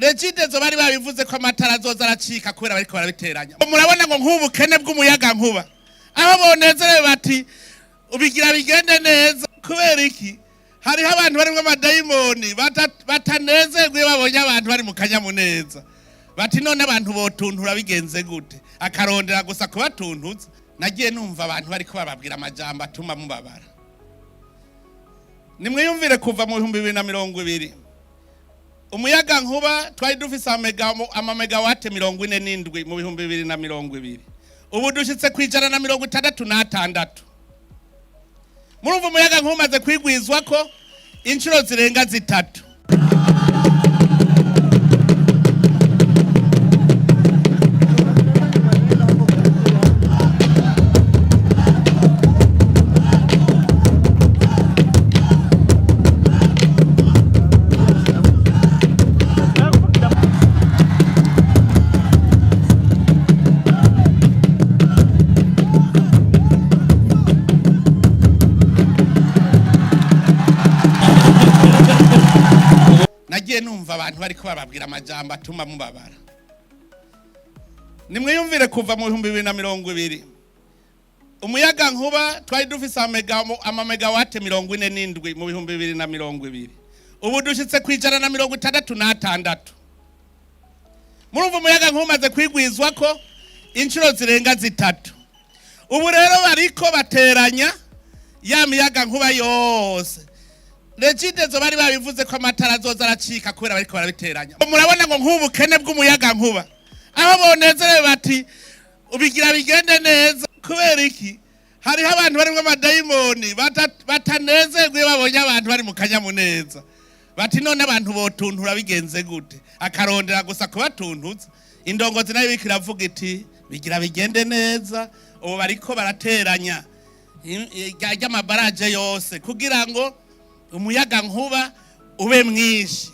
Regideso bari babivuze ko amatara azoza aracika kubera bariko barabiteranya. Murabona ngo nk'ubukene bw'umuyaga nkuba, aho bonezerewe bati ubigira bigende neza. Kubera iki? Hariho abantu barimwo amadayimoni batanezerwa iyo babonye abantu bari mu kanyamuneza. Bati none abantu botuntura bigenze gute? Akarondera gusa kubatuntuza. Nagiye numva abantu bariko bababwira amajambo atuma mubabara. Nimwiyumvire, kuva mu 2020 umuyaga nkuba twari dufise amamegawate 47 mu 2020, ubu dushitse ku 166. Murumva umuyaga nkuba umaze kwigwizwa ko inshuro zirenga zitatu. Nagiye numva abantu bariko bababwira amajambo atuma mubabara. Nimwiyumvire, kuva mu 2020 umuyaga nkuba twari dufise amamegawate 47 mu 2020, ubu dushitse ku 166. Murumva umuyaga nkuba umaze kwigwizwa ko inshuro zirenga zitatu. Ubu rero bariko bateranya ya miyaga nkuba yose. Regideso bari babivuze ko amatara azoza aracika kubera bariko barabiteranya. Murabona ngo nk'ubukene bw'umuyaga nkuba, aho bonezerewe bati ubigira bigende neza. Kubera iki? Hariho abantu barimwo amadayimoni batanezerwa iyo babonye abantu bari mu kanyamuneza. Bati none abantu botuntura bigenze gute? Akarondera gusa kubatuntuza. Indongozi nayo iriko iravuga iti bigira bigende neza. Ubu bariko barateranya ry'amabaraje yose kugira ngo umuyaga nkuba ube mwinshi.